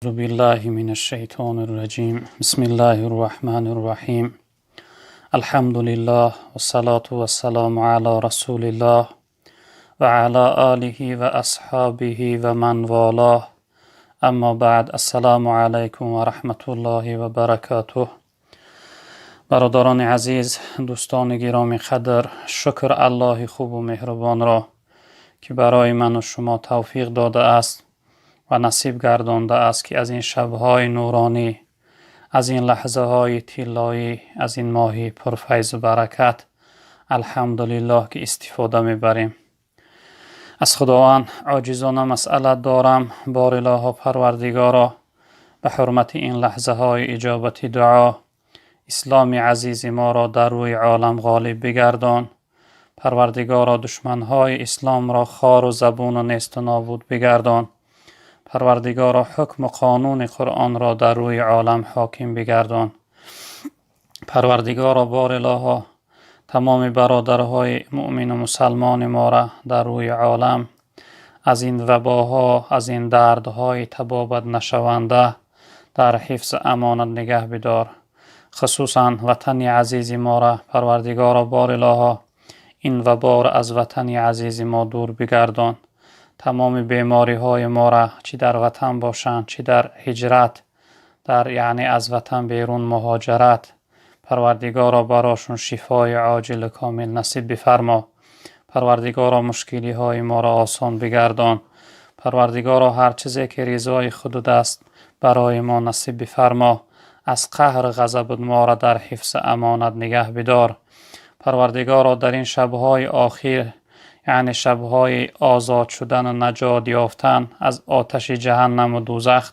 أعوذ بالله من الشيطان الرجيم. بسم الله الرحمن الرحيم. الحمد لله والصلاة والسلام على رسول الله وعلى آله وأصحابه ومن والاه. أما بعد، السلام عليكم ورحمة الله وبركاته. Бародарони азиз, дӯстони гиромӣ қадр, шукр Аллоҳи хубу меҳрубонро, ки барои ману шумо тавфиқ додааст ва насиб гардондааст, ки аз ин шабҳои нуронӣ, аз ин лаҳзаҳои тиллоӣ, аз ин моҳи пурфайзу баракат, алҳамдулиллоҳ, ки истифода мебарем. Аз Худованд оҷизона масъалат дорам: бор илоҳо, Парвардигоро, ба ҳурмати ин лаҳзаҳои иҷобати дуо исломи азизи моро дар рӯи олам ғолиб бигардон. Парвардигоро, душманҳои исломро хору забуну несту нобуд бигардон. Парвардигоро, ҳукму қонуни Қуръонро дар рӯи олам ҳоким бигардон. Парвардигоро, бор илоҳо, тамоми бародарҳои муъмину мусалмони моро дар рӯи олам аз ин вабоҳо, аз ин дардҳои табобат нашаванда дар ҳифзу амонат нигаҳ бидор, хусусан ватани азизи моро. Парвардигоро, бор илоҳо, ин ваборо аз ватани азизи мо дур бигардон. Тамоми бемориҳои моро, чӣ дар ватан бошанд, чӣ дар ҳиҷрат, дар яъне аз ватан берун муҳоҷират, Парвардигоро, барошон шифои оҷилу комил насиб бифармо. Парвардигоро, мушкилиҳои моро осон бигардон. Парвардигоро, ҳар чизе ки ризои худут аст, барои мо насиб бифармо. Аз қаҳру ғазабут моро дар ҳифзу амонат нигаҳ бидор. Парвардигоро, дар ин шабҳои охир, яъне шабҳои озод шудану наҷот ёфтан аз оташи ҷаҳаннаму дӯзах,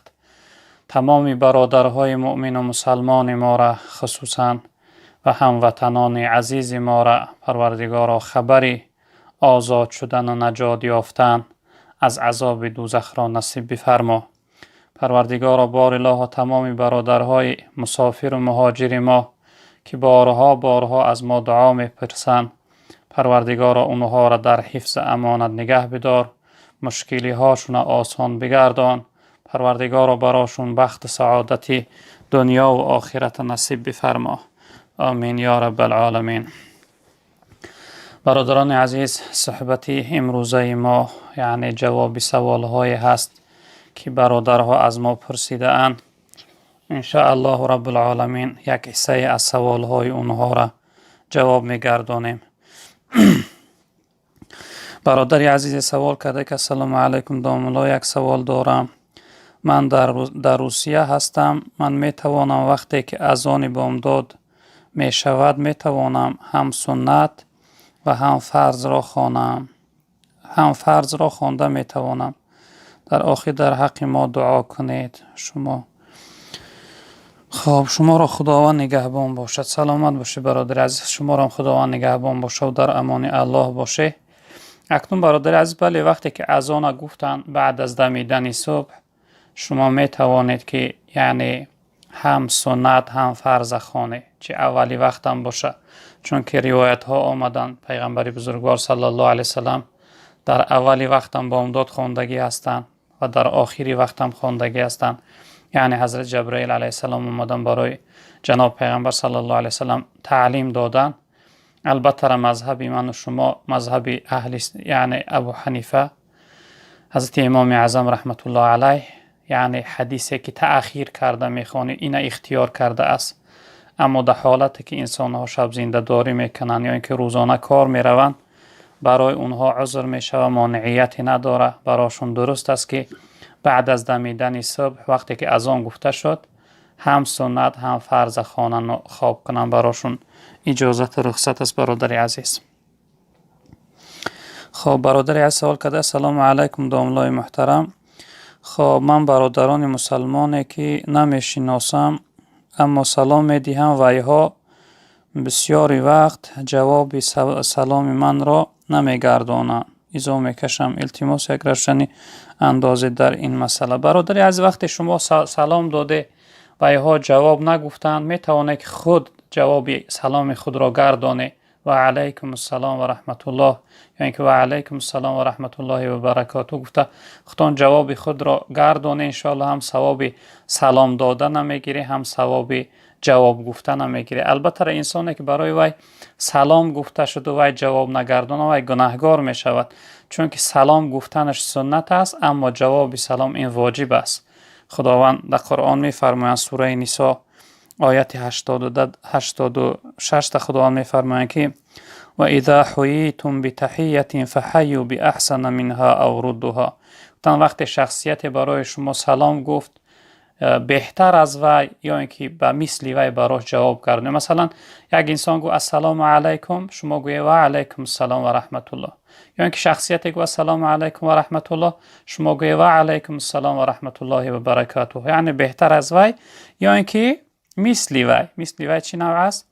тамоми бародарҳои муъмину мусалмони моро хусусан ва ҳамватанони азизи моро, Парвардигоро, хабари озод шудану наҷот ёфтан аз азоби дӯзахро насиб бифармо. Парвардигоро, бор илоҳо, тамоми бародарҳои мусофиру муҳоҷири мо, ки борҳо борҳо аз мо дуо мепурсанд, Парвардигоро, онҳоро дар ҳифзу амонат нигаҳ бидор, мушкилиҳошонро осон бигардон. Парвардигоро, барошон бахту саодати дунёву охирата насиб бифармо. Омин ё раббалъоламин. Бародарони азиз, суҳбати имрӯзаи мо яъне ҷавоби саволҳое ҳаст, ки бародарҳо аз мо пурсидаанд. Иншааллоҳу раббулъоламин, як ҳиссае аз саволҳои онҳоро ҷавоб мегардонем. Бародари азизе савол карда, ки: «Ассалому алайкум, домулло, як савол дорам. Ман дар Русия ҳастам. Ман метавонам, вақте ки азони бомдод мешавад, метавонам ҳам суннат ва ҳам фарзро хонам, ҳам фарзро хонда метавонам? Дар охир дар ҳаққи мо дуо кунед шумо». Хоб, шуморо Худованд нигаҳбон бошад. Саломат бошед, бародари азиз. Шуморо Худованд нигаҳбон бошад, дар амони Аллоҳ бошед. Акнун, бародари азиз, бале, вақте ки азона гуфтанд, баъд аз дамидани субҳ, шумо метавонед, ки яъне ҳам суннат, ҳам фарза хонед, чи аввали вақтам бошад, чунки ривоятҳо омаданд, пайғамбари бузургвор саллаллоҳу алайҳи васаллам дар аввали вақтам бомдод хондагӣ ҳастанд ва дар охири вақтам хондагӣ ҳастанд. Яъне ҳазрат Ҷабраил алайҳиссалом омадан, барои ҷаноб пайғамбар саллаллоҳу алайҳи васаллам таълим доданд. Албатта, мазҳаби ману шумо, мазҳаби аҳли, яъне Абу Ҳанифа, ҳазрати Имоми Аъзам раҳматуллоҳ алайҳ, яъне ҳадисе ки таъхир карда мехонӣ, ина ихтиёр кардааст. Аммо дар ҳолате ки инсонҳо шабзиндадорӣ мекунанд ё ин ки рӯзона кор мераванд, барои онҳо узр мешавад, монеияте надорад. Барошон дуруст аст, ки баъд аз дамидани субҳ, вақте ки азон гуфта шуд, ҳам суннат, ҳам фарза хонанд, хоб кунанд, барошон иҷозату рухсат аст, бародари азиз. Хоб, бародари азиз савол карда: «Ассалому алайкум, домуллои муҳтарам. Хоб, ман бародарони мусалмоне ки намешиносам, аммо салом медиҳам, вайҳо бисёри вақт ҷавоби саломи манро намегардонанд. Изо мекашам. Илтимос, як равшанӣ андозед дар ин масъала». Бародари азиз, вақте шумо салом доде, вайҳо ҷавоб нагуфтанд, метавонед, ки худ ҷавоби саломи худро гардонед. ва алайкум ассалом ва раҳматуллоҳ ё инки ва алайкум ассалом ва раҳматуллоҳи ва баракотуҳ гуфта худтон ҷавоби худро гардонед, иншоаллоҳ ҳам савоби салом дода намегирӣ, ҳам савоби ҷавоб гуфта намегирӣ. Албатта инсоне ки барои вай салом гуфта шуду вай ҷавоб нагардона, вай гунаҳгор мешавад, чунки салом гуфтанаш суннат аст, аммо ҷавоби салом ин воҷиб аст. Худованд дар Қуръон мефармояд, сураи Нисо ояти 86 Худованд мефармояд ки ва иза ҳуйитум битаҳиятин фаҳайю биаҳсана минҳа ав руддуҳа. Гуфтанд вақте шахсияте барои шумо салом гуфт, беҳтар аз вай ё ин ки ба мисли вай барош ҷавоб гардонед. Масалан, як инсон гуфт ассалому алайкум, шумо гӯед ва алайкум ассалом ва раҳматуллоҳ. Ё ин ки шахсияте гуфт ассалому алайкум ва раҳматуллоҳ, шумо гӯед ва алайкум ассалом ва раҳматуллоҳи ва баракатуҳ. Яъне беҳтар аз вай ё ин ки мисли вай. Мисли вай чӣ навъ аст?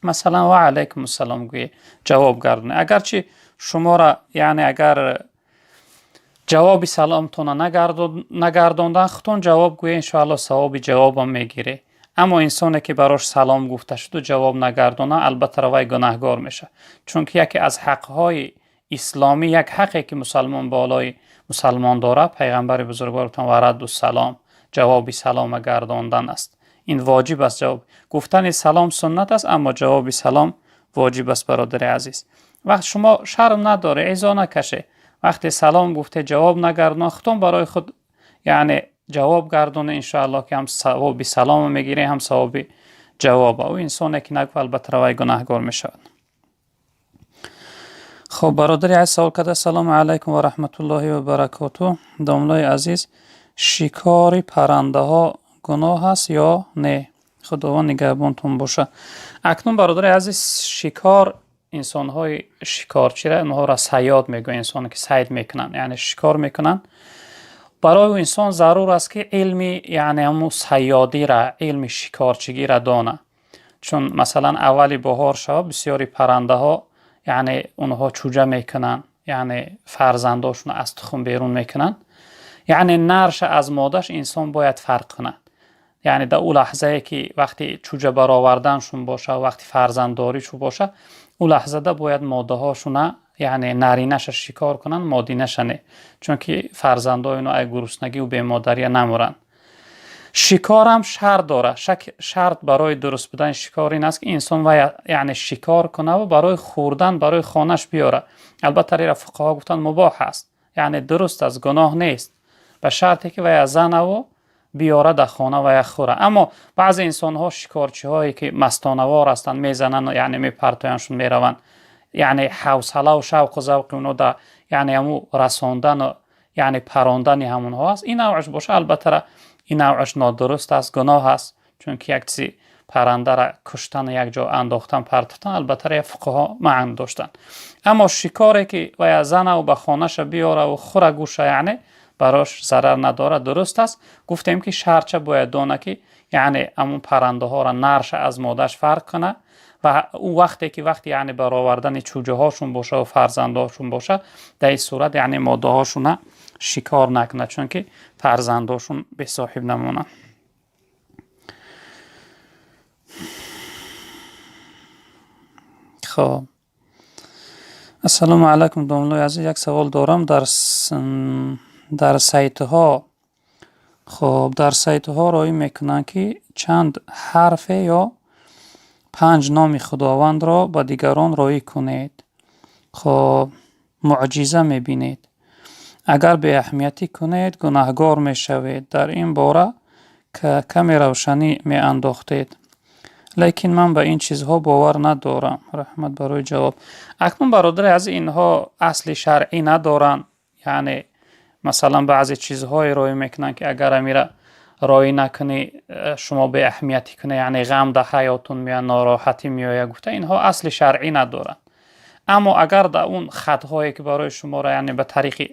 Масалан, ва алайкум ассалом гӯед, ҷавоб гардонед. Агарчи шуморо, яъне агар ҷавоби саломтонро нагардондан, худтон ҷавоб гӯед, иншоаллоҳ савоби ҷавобам мегиред. Аммо инсоне ки барош салом гуфта шуду ҷавоб нагардона, албатта вай гунаҳгор мешавад, чунки яке аз ҳақҳои исломӣ, як ҳақе ки мусалмон болои мусалмон дорад, пайғамбари бузургвор гуфтанд ва радду салом, ҷавоби салома гардондан аст. Ин воҷиб аст. Ҷавоб гуфтани салом суннат аст, аммо ҷавоби салом воҷиб аст. Бародари азиз, вақт шумо шарм надоред, изо накашед. Вақте салом гуфте ҷавоб нагардона, худтон барои худ яъне ҷавоб гардонед, иншоаллоҳ ки ҳам савоби саломо мегиред, ҳам савоби ҷавоба. Ӯ инсоне ки нагуфт, албатта вай гунаҳгор мешавад. Хоб, бародари азиз савол карда: ассалому алайкум ва раҳматуллоҳи ва баракотуҳ. Домлои азиз, шикори паррандаҳо гуноҳ аст ё не? Худованд нигаҳбонтон бошад. Акнун, бародари азиз, шикор, инсонҳои шикорчиро онҳоро сайёд мегӯянд, инсоне ки сайд мекунанд, яъне шикор мекунанд. Барои ӯ инсон зарур аст ки илми, яъне ҳамун сайёдира, илми шикорчигиро донад. Чун масалан аввали баҳор шава, бисёри паррандаҳо, яъне онҳо чӯҷа мекунанд, яъне фарзандошонро аз тухм берун мекунанд. Яъне нарша аз модаш инсон бояд фарқ кунад. Яъне дар ӯ лаҳзае ки вақти чӯҷа бароварданшон боша, вақти фарзанддоришу боша, ӯ лаҳзада бояд модаҳошуна, яъне наринаша шикор кунанд, модинаша не, чунки фарзандои онҳо ай гуруснагиву бемодария намуранд. Шикорам шарт дорад. Шарт барои дуруст будани шикор ин аст ки инсон вай, яъне шикор кунаву барои хӯрдан барои хонаш биёрад. Албатта ира фуқаҳо гуфтанд мубоҳ аст, яъне дуруст аст, гуноҳ нест, ба шарте ки вай занаву биёра дар хона ва як хӯра. Аммо баъзе инсонҳо, шикорчиҳое ки мастонавор ҳастанд, мезананд, яъне мепартояншон, мераванд, яъне ҳавсалаву шавқу завқи онҳо дар, яъне ҳамун расондану, яъне парондани ҳамонҳо аст. Ин навъаш боша, албатта ин навъаш нодуруст аст, гуноҳ аст, чунки як чизи паррандара куштану як ҷо андохтан, партофтан, албатта як фуқаҳо маън доштанд. Аммо шикоре ки вая занаву ба хонаша биёраву хӯра гӯша, яъне барош зарар надорад, дуруст аст. Гуфтем ки шартча бояд дона ки яъне ҳамун паррандаҳоро нарша аз модаш фарқ кунад ва ӯ вақте ки вақти, яъне баровардани чӯҷаҳошон боша ва фарзандҳошон боша, дар ин сурат яъне модаҳошона шикор накунад, чунки фарзандошон бесоҳиб намонанд. Хоб, ассалому алайкум, домлои азиз, як савол дорам. Дар сайтҳо, хоб, дар сайтҳо роӣ мекунанд ки чанд ҳарфе ё 5 номи Худовандро ба дигарон роӣ кунед, хоб, муъҷиза мебинед. Агар беаҳамиятӣ кунед, гунаҳгор мешавед. Дар ин бора каме равшанӣ меандохтед. Лекин ман ба ин чизҳо бовар надорам. Раҳмат барои ҷавоб. Акнун, бародари азиз, инҳо асли шаръӣ надоранд. Яъне масалан баъзе чизҳое роӣ мекунанд ки агар амира роӣ накунӣ, шумо беаҳамиятӣ кунед, яъне ғам дар ҳаётун меояд, нороҳатӣ меояд гуфта, инҳо асли шаръӣ надоранд. Аммо агар дар он хатҳое ки барои шуморо, яъне ба тариқи,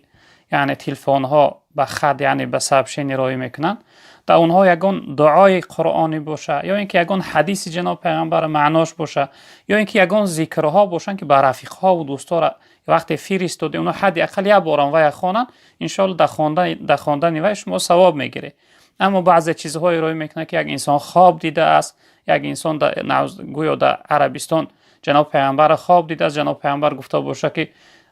яъне телефонҳо ба хат, яъне ба сообщение роӣ мекунанд, дар онҳо ягон дуои қуръонӣ боша ё ин ки ягон ҳадиси ҷаноб пайғамбар маънош боша ё ин ки ягон зикрҳо бошанд ки ба рафиқҳову дӯстора вақте фиристоди, онҳо ҳадди ақал як борам вая хонанд, иншоалло дар хондани вай шумо савоб мегиред. Аммо баъзе чизҳое роӣ мекунанд ки як инсон хоб дидааст, як инсон гӯё дар Арабистон ҷаноб паёмбар хоб дидааст, ҷаноб паёмбар гуфта бошад, ки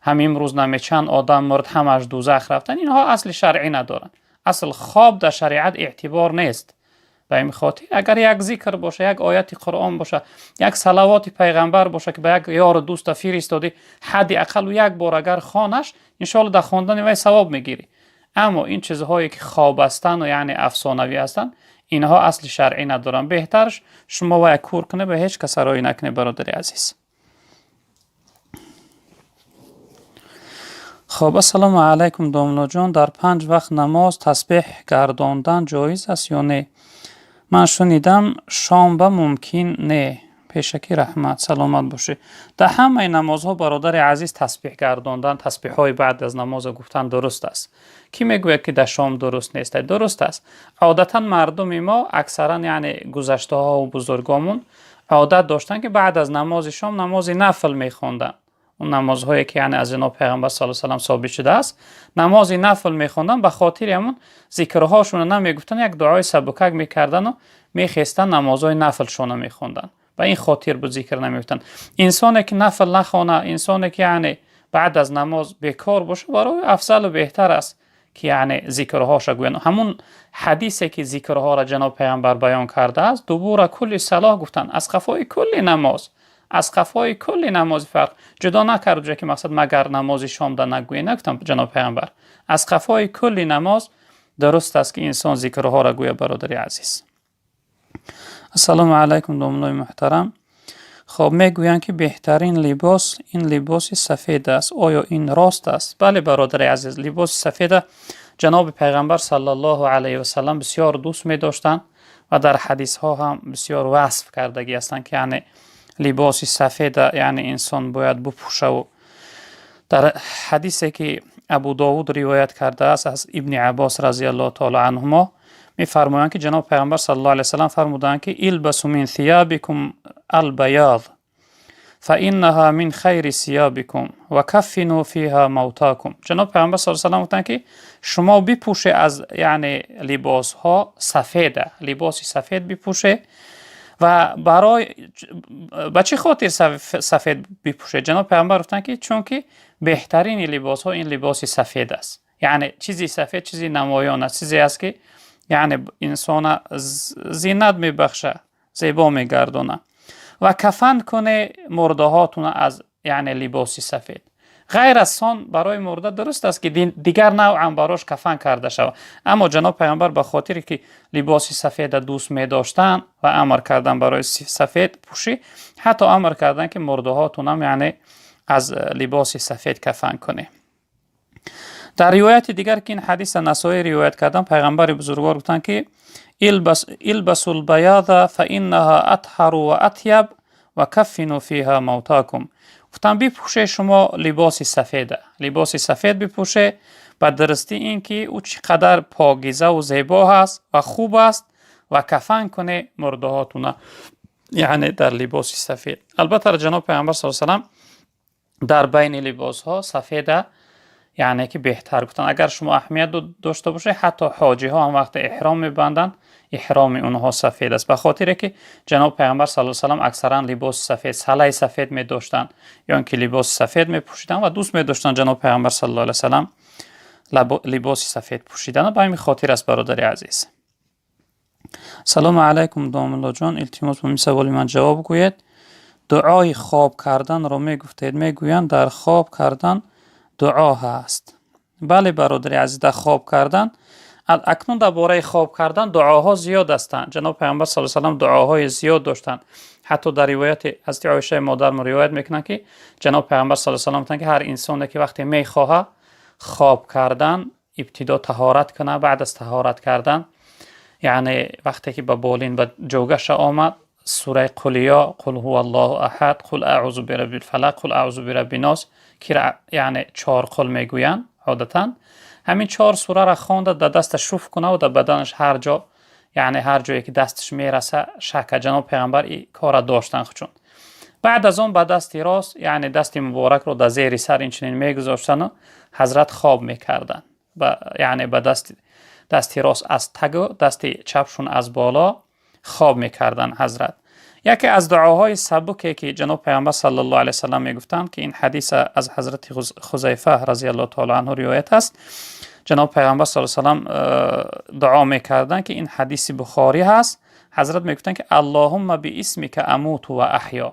ҳамин рӯз намечанд одам мурд, ҳамаш дӯзах рафтан, инҳо асли шаръӣ надоранд. Асл хоб дар шариат эътибор нест. Ба ин хотир агар як зикр боша, як ояти Қуръон боша, як салавоти пайғамбар боша, ки ба як ёру дӯста фиристодӣ, ҳадди ақал як бор агар хонаш, иншоалло дар хондани вай савоб мегирӣ. Аммо ин чизҳое ки хоб ҳастанд, яъне афсонавӣ ҳастанд, инҳо асли шаръӣ надоранд. Беҳтарш шумо вая кур кунед ва ҳеҷ каса роӣ накунед, бародари азиз. Хоб, ассалому алайкум, домлоҷон, дар 5 вақт намоз тасбеҳ гардондан ҷоиз аст ё не? Ман шунидам, шом ба мумкин не. Пешакӣ раҳмат, саломат бошед. Дар ҳамаи намозҳо, бародари азиз, тасбеҳ гардондан, тасбеҳҳои баъд аз намоза гуфтан дуруст аст. Кӣ мегӯяд, ки дар шом дуруст нест? Дуруст аст. Одатан мардуми мо аксаран, яъне гузаштаҳову бузургомон одат доштанд, ки баъд аз намози шом намози нафл мехонданд. Он намозҳое ки, яъне, аз ҷаноб пайғамбар саллаллоҳу алайҳи васаллам собит шудааст, намози нафл мехонданд, ба хотири ҳамон зикрҳошонро намегуфтанд, як дуои сабукак мекардану мехестанд, намозҳои нафлшонро мехонданд. Ба ин хотир буд зикр намегуфтанд. Инсоне ки нафл нахона, инсоне ки, яъне, баъд аз намоз бекор боша, барои афзалу беҳтар аст, ки, яъне, зикрҳоша гӯянд. Ҳамун ҳадисе ки зикрҳоро ҷаноб пайғамбар баён кардааст, дубура кулли салоҳ гуфтанд, аз қафои кулли намоз, аз қафои кулли намози фарқ ҷудо накард, ҷое ки мақсад магар намози шомда нагӯе, нагуфтам ҷаноб пайғамбар. Аз қафои кулли намоз дуруст аст, ки инсон зикрҳоро гӯя, бародари азиз. Ассалому алайкум, домлои муҳтарам. Хоб, мегӯянд, ки беҳтарин либос ин либоси сафед аст. Оё ин рост аст? Бале, бародари азиз, либоси сафеда ҷаноби пайғамбар саллаллоҳу алайҳи васаллам бисёр дӯст медоштанд ва дар ҳадисҳо ҳам бисёр васф кардагӣ ҳастанд, ки, яъне, либоси сафеда, яъне, инсон бояд бупӯшаву дар ҳадисе ки Абу Довуд ривоят кардааст аз Ибни Аббос разияллоҳу таоло анҳумо, мефармоянд, ки ҷаноб пайғамбар саллаллоҳу алайҳи васаллам фармуданд, ки илбасу мин сиябикум албаяд фаиннаҳа мин хайри сиябикум ва каффину фиҳа мавтакум. Ҷаноб пайғамбар саллаллоҳу алайҳи васаллам гуфтанд, ки шумо бипӯше аз, яъне, либосҳо сафеда, либоси сафед бипӯше. Ва барои ба чӣ хотир сафед бипӯшед? Ҷаноб пайғамбар гуфтанд, ки чунки беҳтарини либосҳо ин либоси сафед аст. Яъне чизи сафед чизи намоён аст, чизе аст, ки, яъне, инсона зинат мебахша, зебо мегардона. Ва кафан куне мурдаҳотуна аз, яъне, либоси сафед. Ғайр аз сон барои мурда дуруст аст, ки дигар навъам барош кафан карда шавад, аммо ҷаноб пайғамбар ба хотире ки либоси сафеда дӯст медоштанд ва амр кардан барои сафед пӯшӣ, ҳатто амр карданд, ки мурдаҳотунам, яъне, аз либоси сафед кафан кунед. Дар ривояти дигар, ки ин ҳадиса Насоӣ ривоят кардан, пайғамбари бузургвор гуфтанд, ки илбасу лбаяда фаиннаҳа атҳару ва атяб ва каффину фиҳа мавтакум. Гуфтанд, бипӯше шумо либоси сафеда, либоси сафед бипӯше, ба дурустӣ ин ки ӯ чӣ қадар покизаву зебо ҳаст ва хуб аст, ва кафан куне мурдаҳотуна, яъне, дар либоси сафед. Албатта, ҷаноб пайғамбар саллаллоҳу алайҳи васаллам дар байни либосҳо сафеда, яъне, ки беҳтар гуфтанд. Агар шумо аҳамият дошта бошед, ҳатто ҳоҷиҳо ҳам вақте эҳром мебанданд, эҳроми онҳо сафед аст, ба хотире ки ҷаноб пайғамбар саллаллоҳу алайҳи васаллам аксаран либоси сафед, салаи сафед медоштанд ё ин ки либоси сафед мепӯшиданд ва дӯст медоштанд ҷаноб пайғамбар саллаллоҳу алайҳи васаллам либоси сафед пӯшидан. Ба ҳамин хотир аст, бародари азиз. Салому алайкум, домуллоҷон, илтимос, ба ин саволи ман ҷавоб гӯед. Дуои хоб карданро мегуфтед, мегӯянд, дар хоб кардан дуо ҳаст. Бале, бародари азиз, дар хоб кардан, акнун дар бораи хоб кардан дуоҳо зиёд ҳастанд. Ҷаноб пайғамбар саллаллоҳу алайҳи васаллам дуоҳои зиёд доштанд. Ҳатто дар ривояти ҳазрати Оишаи модармон ривоят мекунанд, ки ҷаноб пайғамбар саллаллоҳу алайҳи васаллам гуфтанд, ки ҳар инсоне ки вақте мехоҳад хоб кардан, ибтидо таҳорат кунад, баъд аз таҳорат кардан, яъне, вақте ки ба болин, ба ҷогаша омад, сураи Қулиё, қул ҳува аллоҳу аҳад, қул аъузу бираббил фалақ, қул аъузу бираббин нос, ки, яъне, чор қул мегӯянд одатан, ҳамин чор сураро хонда, дар дасташ шуф куна ва дар баданаш ҳар ҷо, яъне, ҳар ҷое ки дасташ мераса, шака. Ҷаноб пайғамбар ин кора доштанд худшон. Баъд аз он ба дасти рост, яъне, дасти муборакро дар зери сар инчунин мегузоштану ҳазрат хоб мекарданд, яъне, ба дасти рост аз тагу дасти чапшон аз боло хоб мекарданд ҳазрат. Яке аз дуоҳои сабуке ки ҷаноб Паёмбар саллаллоҳу алайҳи васаллам мегуфтанд, ки ин ҳадис аз ҳазрати Хузайфа разияллоҳу таъало анҳу ривоят аст, ҷаноб Паёмбар саллаллоҳу алайҳи васаллам дуо мекарданд, ки ин ҳадиси Бухорӣ ҳаст. Ҳазрат мегуфтанд, ки Аллоҳумма биисмика амуту ва аҳё.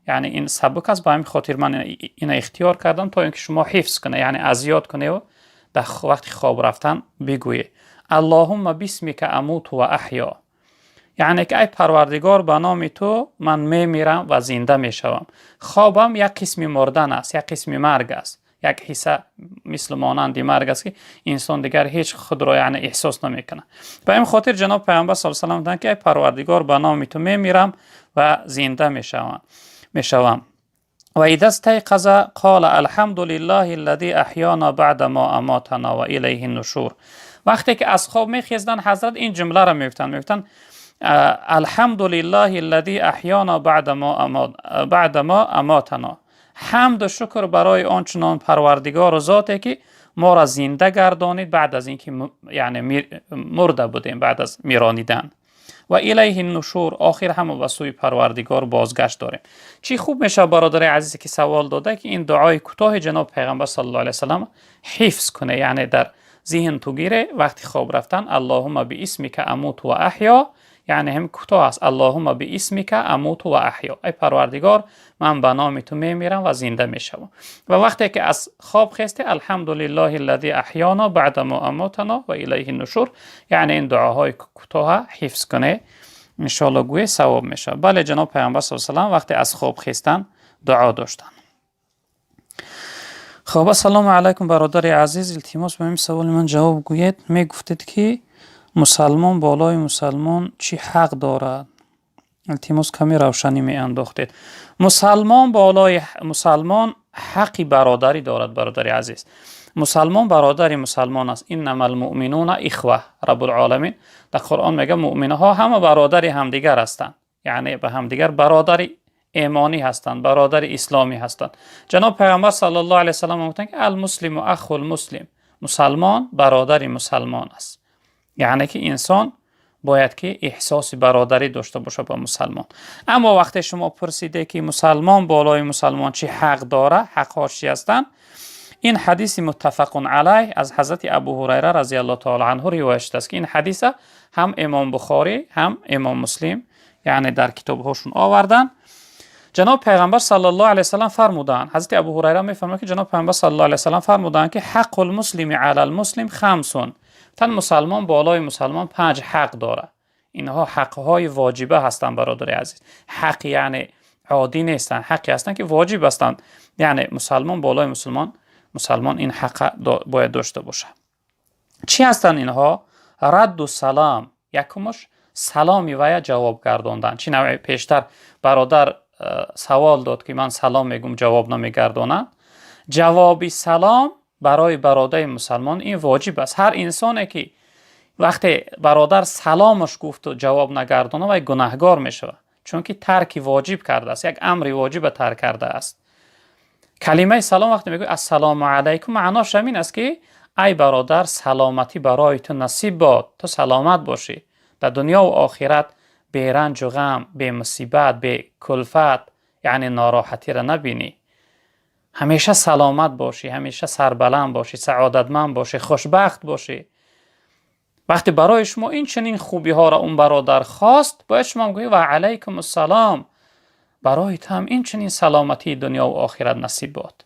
Яъне ин сабук аст, ба ҳамин хотир ман ина ихтиёр кардам, то инки шумо ҳифз кунед, яъне аз ёд кунед ва дар вақти хоб рафтан бигӯед: Аллоҳумма бисмика амуту ва аҳё. Яъне ки ай Парвардигор, ба номи ту ман мемирам ва зинда мешавам. Хобам як қисми мурдан аст, як қисми марг аст, як ҳисса мисли монанди марг аст, ки инсон дигар ҳеҷ худро, яъне, эҳсос намекунад. Ба ин хотир ҷаноб Паёмбар саллаллоҳу алайҳи васаллам гуфтанд, ки ай Парвардигор, ба номи ту мемирам ва зинда мешавам. Ва иза стайқаза қола алҳамду лиллаҳи аллази аҳёна баъда мо аматана ва илайҳи нушур. Вақте ки аз хоб мехезданд, ҳазрат ин ҷумларо мегуфтанд, мегуфтанд: алҳамду лиллаҳи аллази аҳёна баъда мо аматана. Ҳамду шукр барои он чунон Парвардигору зоте, ки моро зинда гардонид баъд аз инки, яъне, мурда будем, баъд аз миронидан. Ва илайҳи нушур, охир ҳама ба сӯи Парвардигор бозгашт дорем. Чӣ хуб мешавад, бародари азизе ки савол дода, ки ин дуои кӯтоҳи ҷаноб Пайғамбар саллаллоҳу алайҳи васаллам ҳифз куне, яъне дар зиҳн ту гире вақти хоб рафтан: Аллоҳумма биисмика амуту ва аҳё. Яъне ҳам кӯтоҳ аст: Аллоҳумма биисмика амуту ва аҳё. Ай Парвардигор, ман ба номи ту мемирам ва зинда мешавам. Ва вақте ки аз хоб хесте: алҳамду лиллаҳи аллази аҳёна баъда мо аматана ва илайҳи нушур. Яъне ин дуоҳои кӯтоҳа ҳифз куне, иншоалло гӯе, савоб мешавад. Бале, ҷаноб Пайғамбар саллаллоҳу алайҳи васаллам вақте аз хоб хестан дуо доштанд. Хоб, ассалому алайкум, бародари азиз, илтимос, ба ин саволи ман ҷавоб гӯед. Мегуфтед, ки мусалмон болои мусалмон чӣ ҳақ дорад, илтимос, каме равшанӣ меандохтед. Мусалмон болои мусалмон ҳаққи бародарӣ дорад, бародари азиз. Мусалмон бародари мусалмон аст. Иннамал муъминуна ихва. Раббулоламин дар Қуръон мегӯяд: муъминҳо ҳама бародари ҳамдигар ҳастанд, яъне ба ҳамдигар бародари эмонӣ ҳастанд, бародари исломӣ ҳастанд. Ҷаноб Пайғамбар саллаллоҳу алайҳи васаллам гуфтанд, ки алмуслиму ахул муслим, мусалмон бародари мусалмон аст. Яъне ки инсон бояд ки эҳсоси бародарӣ дошта бошад ба мусалмон. Аммо вақте шумо пурсиде, ки мусалмон болои мусалмон чӣ ҳақ дора, ҳақҳо чӣ ҳастанд, ин ҳадиси муттафақун алайҳ аз ҳазрати Абу Ҳурайра разияллоҳу таъало анҳу ривоят шудааст, ки ин ҳадиса ҳам Имом Бухорӣ, ҳам Имом Муслим, яъне, дар китобҳошон оварданд. Ҷаноб Пайғамбар саллаллоҳу алайҳи васаллам фармуданд, ҳазрати Абу Ҳурайра мефармояд, ки ҷаноб Пайғамбар саллаллоҳу алайҳи васаллам фармуданд, ки ҳаққул муслими алал муслим хамсун. Тан мусалмон болои мусалмон панҷ ҳақ дорад. Инҳо ҳақҳои воҷиба ҳастанд, бародари азиз, ҳақ, яъне, оддӣ нестанд, ҳақе ҳастанд, ки воҷиб ҳастанд. Яъне мусалмон болои мусалмон ин ҳақа бояд дошта бошад. Чӣ ҳастанд инҳо? Радду салом. Якумаш саломи вая ҷавоб гардондан. Чӣ навъе пештар бародар савол дод, ки ман салом мегӯм, ҷавоб намегардонад. Ҷавоби салом барои бародари мусалмон ин воҷиб аст. Ҳар инсоне ки вақте бародар саломаш гуфту ҷавоб нагардона, вай гунаҳгор мешавад, чунки тарки воҷиб кардааст, як амри воҷиба тарк кардааст. Калимаи салом, вақте мегӯй ассалому алайкум, маънош ҳамин аст, ки ай бародар, саломатӣ барои ту насиб бод, ту саломат бошӣ дар дунёву охират, беранҷу ғам, бемусибат, бекулфат, яъне нороҳатиро набинӣ, ҳамеша саломат бошӣ, ҳамеша сарбаланд бошӣ, саодатманд бошӣ, хушбахт бошӣ. Вақте барои шумо ин чунин хубиҳоро он бародар хост, бояд шумо гӯед: ва алайкум ассалом, барои ту ҳам ин чунин саломатии дунёву охират насиб бод.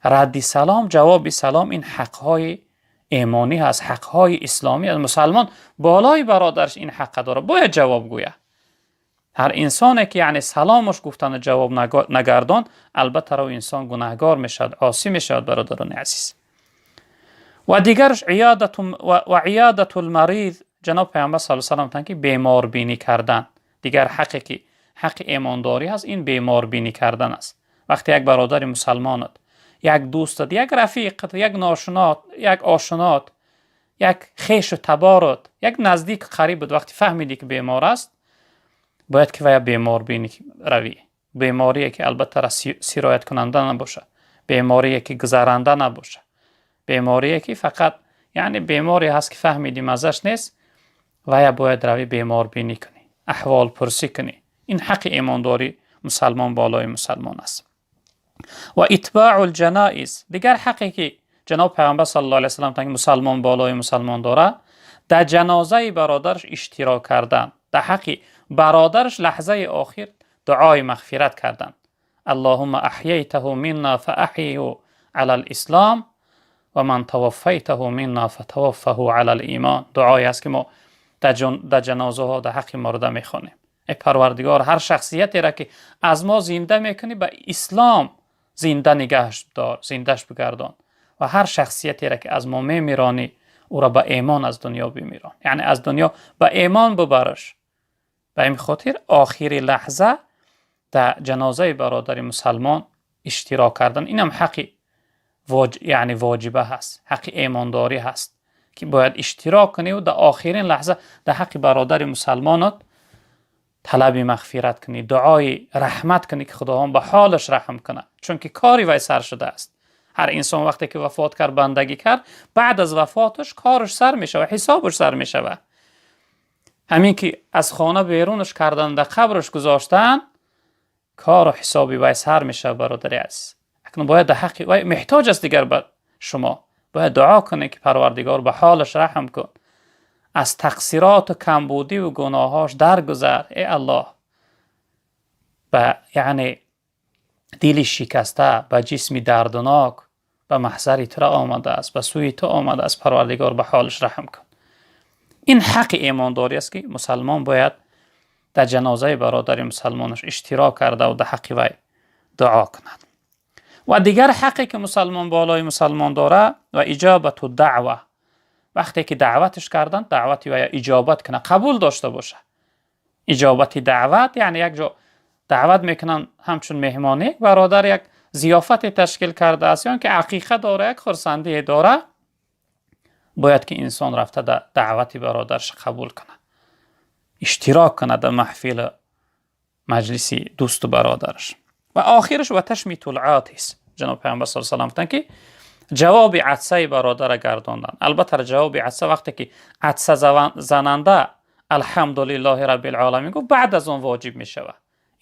Радди салом, ҷавоби салом, ин ҳақҳои эмонӣ ҳаст, ҳақҳои исломӣ аст. Мусалмон болои бародараш ин ҳаққа дорад, бояд ҷавоб гӯяд. Ҳар инсоне ки, яъне, саломаш гуфтану ҷавоб нагардон, албатта, ро инсон гунаҳгор мешавад, осӣ мешавад, бародарони азиз. Ва дигараш ва иёдатул мариз. Ҷаноб Пайғамбар саллаллоҳу алайҳи васаллам гуфтанд, ки беморбинӣ кардан. Дигар ҳақе ки ҳаққи эмондорӣ ҳаст, ин беморбинӣ кардан аст. Вақте як бародари мусалмонат, як дӯстат, як рафиқат, як ношинот, як ошинот, як хешу таборот, як наздик қарибат, вақте фаҳмидӣ, ки бемор аст, бояд ки вая беморбинӣ равӣ. Беморие ки албатта сирояткунанда набошад, беморие ки гузаранда набошад, беморие ки фақат, яъне, беморе ҳаст, ки фаҳмидӣ, маззаш нест, вая бояд равӣ, беморбинӣ кунӣ, аҳволпурсӣ кунӣ. Ин ҳаққи имондорӣ мусалмон болои мусалмон аст. Ва итбаъул ҷаноиз, дигар ҳаққе ки ҷаноб Пайғамбар саллаллоҳу алайҳи васаллам гуфтанд, ки мусалмон болои мусалмон дорад, дар ҷанозаи бародараш иштирок кардан, дар ҳаққи бародараш лаҳзаи охир дуои мағфират кардан. Аллоҳумма аҳяйтаҳу минна фааҳйиҳу алал ислом ва ман таваффайтаҳу минна фатаваффаҳу алал имон. Дуое аст ки мо дар ҷанозаҳо дар ҳаққи мурда мехонем. Эй Парвардигор, ҳар шахсиятеро ки аз мо зинда мекунӣ, ба ислом зинда нигаҳш дор, зиндаш бигардон, ва ҳар шахсиятеро ки аз мо мемиронӣ, ӯро ба имон аз дунё бимирон, яъне аз дунё ба имон бибараш. Ба ин хотир охири лаҳза дар ҷанозаи бародари мусалмон иштирок кардан, инам ҳаққи яъне воҷиба ҳаст, ҳаққи имондорӣ ҳаст ки бояд иштирок кунӣ ва дар охирин лаҳза дар ҳаққи бародари мусалмонат талаби мағфират кунӣ, дуои раҳмат кунӣ ки Худованд ба ҳолаш раҳм кунад, чунки кори вай сар шудааст. Ҳар инсон вақте ки вафот кард, бандагӣ кард, баъд аз вафоташ кораш сар мешавад, ҳисобаш сар мешавад. Ҳамин ки аз хона берунаш кардан, дар қабраш гузоштан, кору ҳисоби вай сар мешавад. Бародари азиз, акнун бояд дар ҳаққи вай, муҳтоҷ аст дигар ба шумо, бояд дуо кунед ки Парвардигор, ба ҳолаш раҳм кун, аз тақсироту камбудиву гуноҳош даргузар. Эй Аллоҳ, ба яъне дили шикаста, ба ҷисми дарднок ба маҳзари тура омадааст, ба сӯи ту омадааст, Парвардигор, ба ҳолаш раҳм кун. Ин ҳаққи имондорӣ аст ки мусалмон бояд дар ҷанозаи бародари мусалмонаш иштирок карда ва дар ҳаққи вай дуо кунад. Ва дигар ҳаққе ки мусалмон болои мусалмон дорад, ва иҷобату даъва, вақте ки даъваташ карданд, даъвати вай иҷобат кунад, қабул дошта бошад. Иҷобати даъват яъне як ҷо даъват мекунанд ҳамчун меҳмонӣ, бародар як зиёфате ташкил кардааст ё ки ақиқа дора, як хурсандие дора, бояд ки инсон рафта даъвати бародараш қабул кунад, иштирок кунад дар маҳфили маҷлиси дӯсту бародараш. Ва охираш ва ташмитул отис, ҷаноб Пайғамбар саллаллоҳу алайҳи васаллам гуфтанд ки ҷавоби атсаи бародара гардондан. Албатта, ҷавоби атса вақте ки атса зананда алҳамдулиллоҳи раббил оламин гуфт, баъд аз он воҷиб мешавад.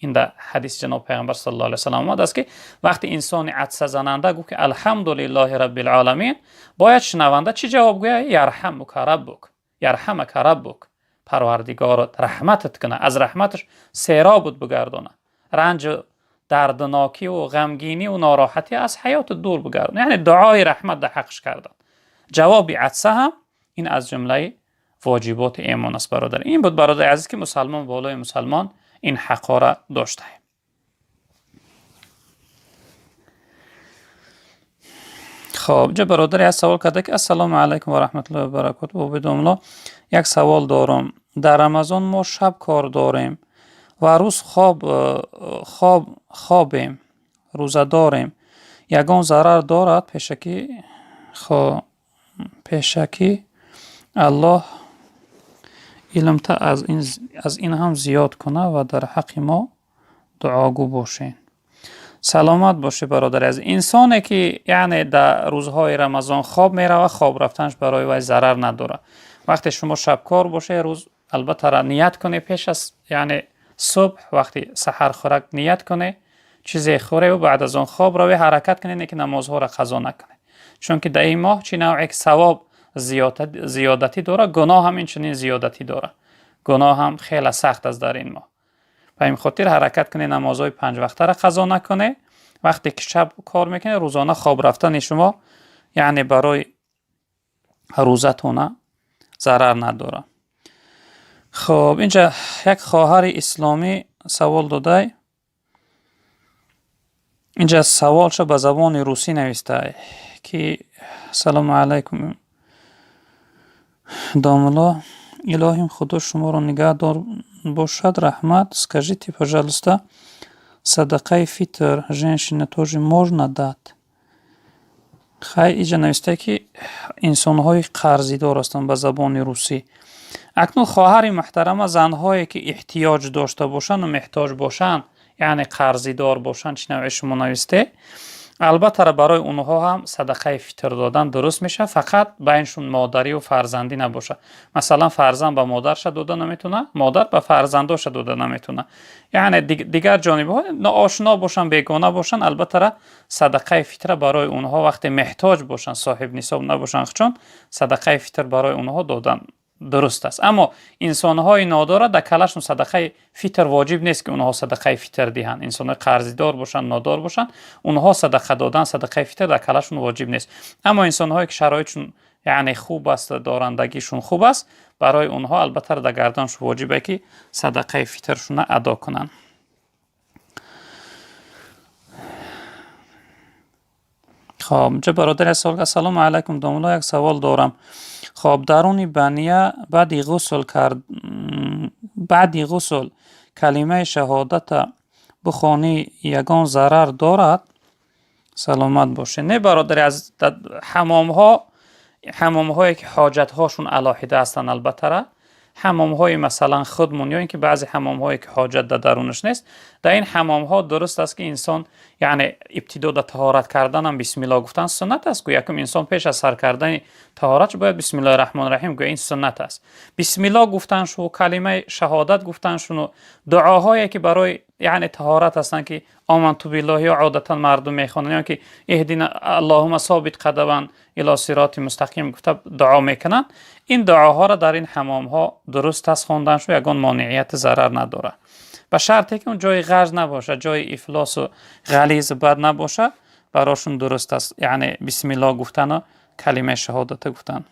Ин дар ҳадиси ҷаноб Пайғамбар саллаллоҳу алайҳи васаллам омадааст ки вақте инсони атсазананда гуфт ки алҳамдулиллоҳи раббил оламин, бояд шунаванда чӣ ҷавоб гӯяд? Ярҳамука раббук, ярҳамака раббук, Парвардигорот раҳматат кунад, аз раҳматаш серобут бигардонад, ранҷу дарднокиву ғамгиниву нороҳатӣ аз ҳаётат дур бигардон, яъне дуои раҳмат дар ҳаққш кардан. Ҷавоби атса ҳам ин аз ҷумлаи воҷиботи имон аст, бародар. Ин буд, бародари азиз, ки мусалмон болои мусалмон ин ҳаққҳоро доштаем. Хоб, инҷа бародаре аз савол карда ки ассалому алайкум ва раҳматуллоҳи ва баракоту, бобидомло, як савол дорам. Дар Рамазон мо шаб кор дорем ва рӯз хобем, рӯза дорем, ягон зарар дорад? Пешакӣ Аллоҳ илмта аз ин ҳам зиёд кунад ва дар ҳаққи мо дуогӯ бошед. Саломат бошед, бародари азиз. Инсоне ки яъне дар рӯзҳои Рамазон хоб меравад, хоб рафтанаш барои вай зарар надорад. Вақте шумо шабкор бошед, рӯз албатта ният кунед, пеш аз яъне субҳ, вақти саҳархӯрак ният кунед, чизе хӯреву баъд аз он хоб равед, ҳаракат кунед ки намозҳоро қазо накунед, чунки дар ин моҳ чӣ навъе ки савоб зиёдатӣ дорад, гуноҳ ҳам инчунин зиёдатӣ дорад. Гуноҳ ҳам хеле сахт аст дар ин моҳ. Ба ин хотир ҳаракат кунед, намозҳои панҷвақтаро қазо накунед. Вақте ки шаб кор мекунед, рӯзона хоб рафтани шумо яъне барои рӯзатона зарар надорад. Хоб, инҷа як хоҳари исломӣ савол додай. Инҷа саволшо ба забони русӣ навистай ки салому алайкум, домулло, илоҳим Худо шуморо нигаҳдор бошад, раҳмат. Скажите, пожалуйста, садақаи фитр женщине тоже можно дать? Хай, инҷа навистае ки инсонҳои қарзидор ҳастанд ба забони русӣ. Акнун, хоҳари муҳтарама, занҳое ки эҳтиёҷ дошта бошанду меҳтоҷ бошанд, яъне қарзидор бошанд, чӣ навъе шумо нависте, Албатта, барои онҳо ҳам садақаи фитр додан дуруст мешавад, фақат байншон модарӣ ва фарзандӣ набошад. Масалан, фарзанд ба модарша дода наметавонад, модар ба фарзандоша дода наметавонад. Яъне дигар ҷонибҳо ноошно бошанд, бегона бошанд, албатта садақаи фитра барои онҳо вақте меҳтоҷ бошанд, соҳиби нисоб набошанд, чун садақаи фитр барои онҳо додан дуруст аст. Аммо инсонҳои нодора дар калашон садақаи фитр воҷиб нест, ки онҳо садақаи фитр диҳанд. Инсонҳои қарздор бошанд, нодор бошанд, онҳо садақа додан, садақаи фитр дар калашон воҷиб нест. Аммо инсонҳое ки шароитшон яъне хуб аст, дорандагишон хуб аст, барои онҳо албатта дар гарданшон воҷибе ки садақаи фитршона адо кунанд. Хоб, инҷа бародари савол: ассалому алайкум, домулло, як савол дорам. Хоб, даруни бания баъди ғусл кард, баъди ғусл калимаи шаҳодата бихонӣ, ягон зарар дорад? Саломат бошед. Не, бародари, аз ҳамомҳо, ҳамомҳое ки ҳоҷатҳошон алоҳида ҳастанд, албаттара ҳамомҳои масалан худмон ё ин ки баъзе ҳамомҳое ки ҳоҷат дар дарунаш нест, дар ин ҳамомҳо дуруст аст ки инсон, яъне ибтидо дар таҳорат карданам бисмиллоҳ гуфтан суннат аст. Ку якум инсон пеш аз сар кардани таҳорат бояд бисмиллоҳи раҳмони раҳим гӯя, ин суннат аст. Бисмиллоҳ гуфтаншу, калимаи шаҳодат гуфтаншуну дуоҳое ки барои яъне таҳорат ҳастанд, ки оманту биллоҳ ё одатан мардум мехонанд, ё ки иҳдина аллоҳума собит қадаман ило сироти мустақим гуфта дуо мекунанд, ин дуоҳоро дар ин ҳамомҳо дуруст аст хонданшу, ягон монеияти зарар надорад, ба шарте ки он ҷои ғаж набошад, ҷои ифлосу ғализу бад набошад, барошон дуруст аст, яъне бисмиллоҳ гуфтану калимаи шаҳодата гуфтан.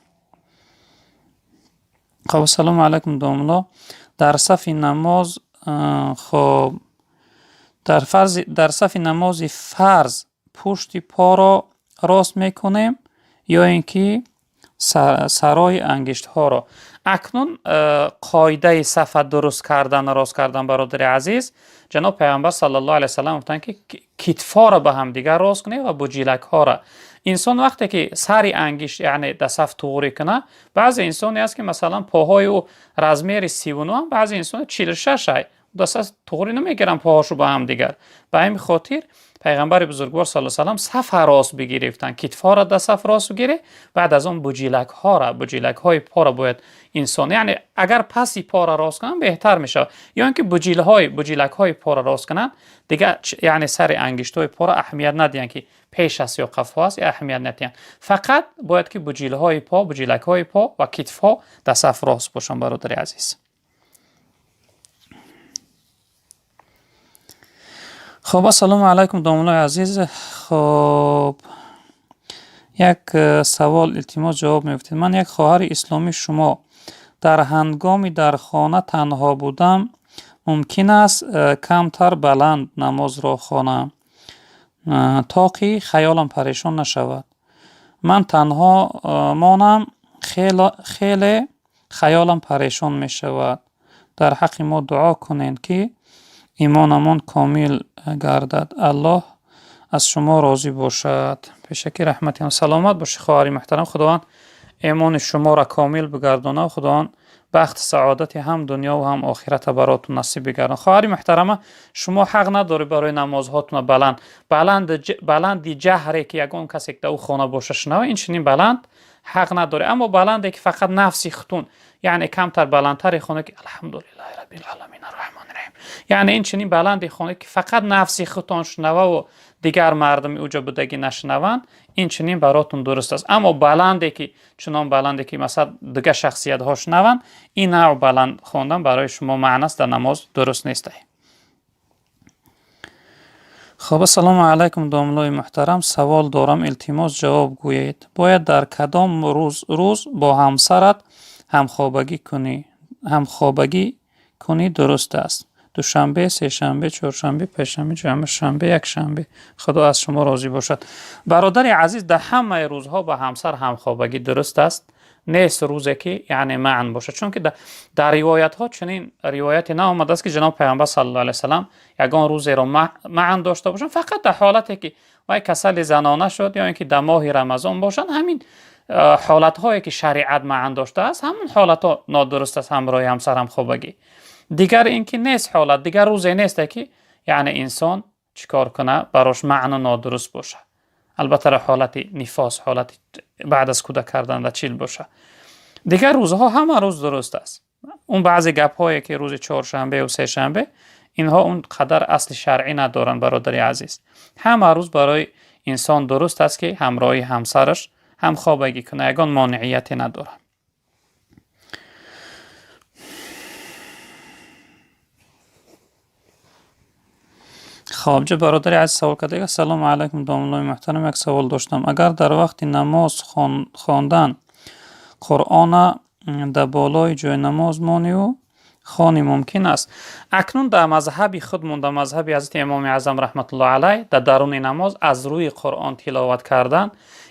Хоб, ассалому алайкум, домулло, дар сафи намоз, хоб, дар фарз, дар сафи намози фарз пушти поро рост мекунем ё ин ки сарои ангиштҳоро? Акнун қоидаи сафа дуруст кардан, рост кардан, бародари азиз, ҷаноб Пайғамбар саллаллоҳу алайҳи васаллам гуфтанд, ки китфҳоро ба ҳамдигар рост кунед ва буҷилакҳоро. Инсон вақте ки сари ангишт, яъне дар саф туғрӣ кунад, баъзе инсоне аст ки масалан поҳои ӯ размери 39, баъзе инсон 46 ай, дар саф туғрӣ намегиранд поҳошу ба ҳамдигар. Ба ҳамин хотир Пайғамбари бузургвор саллаллоҳу алайҳи васаллам сафа рост бигирифтанд: китфҳоро дар саф рост бигирӣ, баъд аз он буҷилакҳоро, буҷилакҳои поро бояд инсон, яъне агар паси поро рост кунанд, беҳтар мешавад, ё ин ки буҷилҳои, буҷилакҳои поро рост кунанд, дигар яъне сари ангиштҳои поро аҳамият надиҳанд, ки пеш аст ё қафо аст, аҳамият надиҳанд. Фақат бояд ки буҷилҳои по, буҷилакҳои по ва китфҳо дар саф рост бошанд, бародари азиз. Хоб, ассалому алайкум, домуллои азиз. Хоб, як савол, илтимос, ҷавоб мегуфтед. Ман як хоҳари исломии шумо. Дар ҳангоми дар хона танҳо будам, мумкин аст камтар баланд намозро хонам, то ки хаёлам парешон нашавад? Ман танҳо монам, хеле хаёлам парешон мешавад. Дар ҳаққи мо дуо кунед, ки имонамон комил гардад. Аллоҳ аз шумо розӣ бошад. Пешакӣ раҳмати. Саломат бошед, хоҳари муҳтарам. Худованд имони шуморо комил бигардонад, Худованд бахти саодати ҳам дунё ва ҳам охирата баротун насиб бигардонад. Хоҳари муҳтарама, шумо ҳақ надоред барои намозҳотуна баланд баланд баланди ҷаҳре ки ягон касе дар ӯ хона боша шунава, ин чунин баланд ҳақ надоред. Аммо баланде ки фақат нафси хутун, яъне камтар баландтаре хона, ки алҳамдулиллаҳи раббил оламин арраҳмони раҳим, яъне ин чунин баланде хона, ки фақат нафси худтон шунававу дигар мардуми уҷо будагӣ нашунаванд, ин чунин баротун дуруст аст. Аммо баланде ки чунон баланде ки масалан дигар шахсиятҳо шунаванд, ин навъ баланд хондан барои шумо маънаст дар намоз дуруст нестай. Хоб, ассалому алайкум, домуллои муҳтарам, савол дорам, илтимос, ҷавоб гӯед. Бояд дар кадом рӯз бо ҳамсарат ҳамхобагӣ кунӣ дуруст аст? Душанбе, сешанбе, чоршанбе, панҷшанбе, ҷумъа, шанбе, якшанбе. Худо аз шумо розӣ бошад. Бародари азиз, дар ҳамаи рӯзҳо ба ҳамсар ҳамхобагӣ дуруст аст. Нест рӯзе ки яъне маън бошад, чунки дар ривоятҳо чунин ривояте наомадааст, ки ҷаноб Пайғамбар саллаллоҳу алайҳи васаллам ягон рӯзеро маън дошта бошанд. Фақат дар ҳолате ки вай касали занона шуд ё ин ки дар моҳи Рамазон бошанд, ҳамин ҳолатҳое ки шариат маън доштааст, ҳамон ҳолатҳо нодуруст аст ҳамроҳи ҳамсар ҳамхобагӣ. Дигар ин ки нест ҳолат, дигар рӯзе несте ки яъне инсон чӣ кор кунад, барош маъну нодуруст бошад. Албатта ҳолати нифос, ҳолати баъд аз кӯдак кардан дар чил боша. Дигар рӯзҳо ҳама рӯз дуруст аст. Он баъзе гапҳое ки рӯзи чоршанбе ва сешанбе, инҳо он қадар асли шаръӣ надоранд, бародари азиз. Ҳама рӯз барои инсон дуруст аст ки ҳамроҳи ҳамсараш ҳамхобагӣ кунад, ягон монеияте надорад. Хоб, ҷо бародари азиз савол карда: Ассалому алайкум, домуллои муҳтарам, як савол доштам. Агар дар вақти намоз хондан Қуръона дар болои ҷои намоз монию хонӣ мумкин аст? Акнун дар мазҳаби худмон, дар мазҳаби ҳазрати Имоми Аъзам раҳматуллоҳи алайҳ, дар даруни намоз аз рӯи Қуръон тиловат кардан